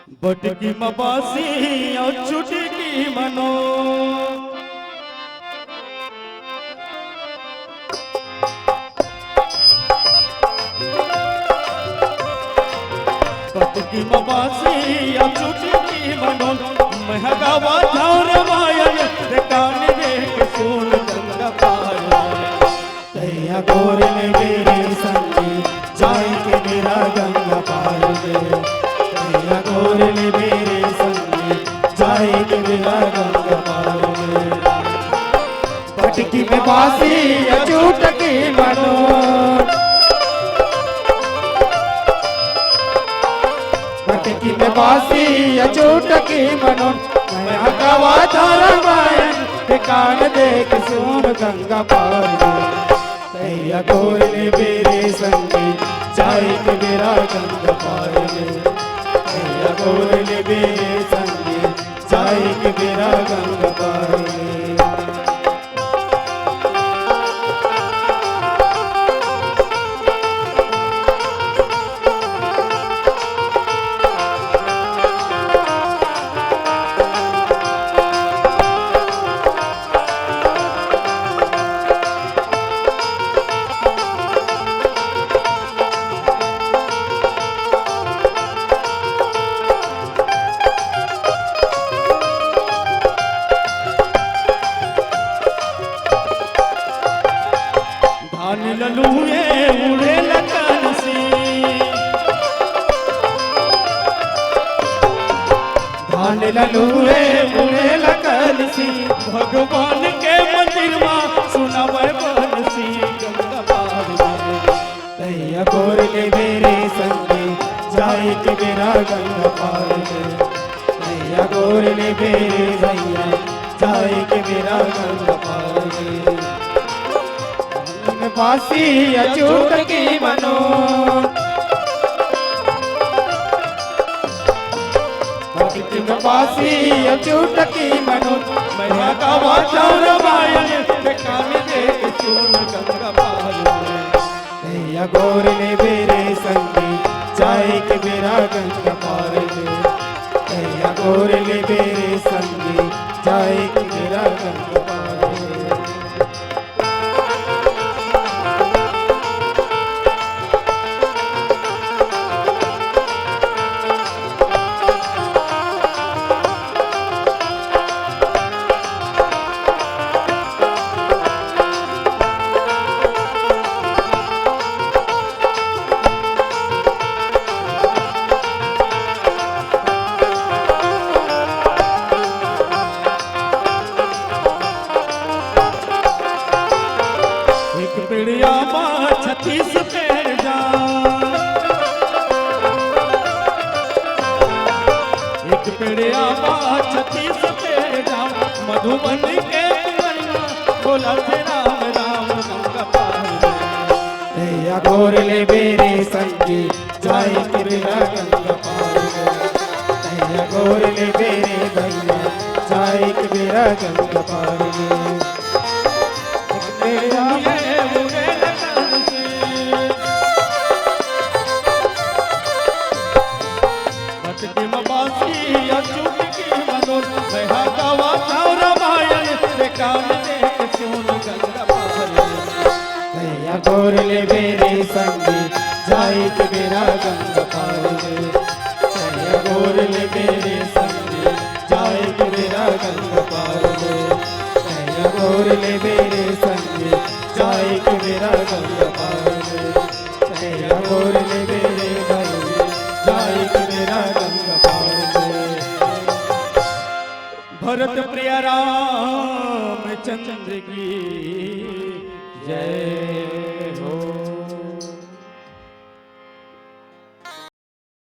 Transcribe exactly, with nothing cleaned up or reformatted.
बटकी म बासी अउ चुटकी म नोन। बटकी म बासी अउ चुटकी म नोन। मैं ह गावत हंव रमायन, ते कान दे के सुन गंगा पार। तैया गोर ले मेरे संगी, जाए के बेरा गंगा पार ले। तैया गोर ले मेरे संगी, जाए के बेरा गंगा पार ले। बटकी में बासी अउ चुटकी म नोन। बटकी में बासी अउ चुटकी म नोन। मैं ह गावत हंव रमायन, ते कान दे के सुन गंगा पार ले। तैया गोर ले मेरे संगी, जाए के बेरा गंगा पार ले। तैया गोर ले मेरे संगी, जाए के बेरा गंगा पार ले। धान ल लुए उड़े ल कलसी। धान ल लुए उड़े ल कलसी। भगवान के मंदिर म सुनावय बंसी गंगा पार ले। तैया गोर ले मेरे संगी, जाए के बेरा गंगा पार ले। तैया गोर ले मेरे भैया, जाए के बेरा गंगा पार ले। बासी अउ चुटकी म नोन। बासी अउ चुटकी म नोन। मैं ह गावत हंव रमायन, ते कान दे के सुन गंगा पार ले। तैया गोर ले मेरे संगी, जाए के बेरा गंगा पार ले। तैया गोर ले मेरे संगी, जाए के बेरा गंगा पार ले। एक पेड़िया मा छत्तीस पेड़ जाम, एक पेड़िया मा छत्तीस पेड़ जाम, मधुबन के पुरैया बोलथे राम राम गंगा पार। तैया गोर ले मेरे संगी, जाए के बेरा गंगा पार ले। तैया गोर ले मेरे भैया, जाए के बेरा गंगा पार ले। मेरे आगे मुझे लगन से। बटकी म बासी अउ चुटकी म नोन, मैं ह गावत हंव रमायन, ते कान दे के सुन गंगा पार ले। तैया गोर ले मेरे संगी, जाए के बेरा गंगा पार ले। तैया गोर ले मेरे संगी, जाए के बेरा गंगा पार ले। तैया गोर ले मेरे संगी, जाए के बेरा गंगा पार ले। तैया गोर ले मेरे भाई, जाए के बेरा गंगा पार ले। भरत प्रिय रामचंद्र की जय।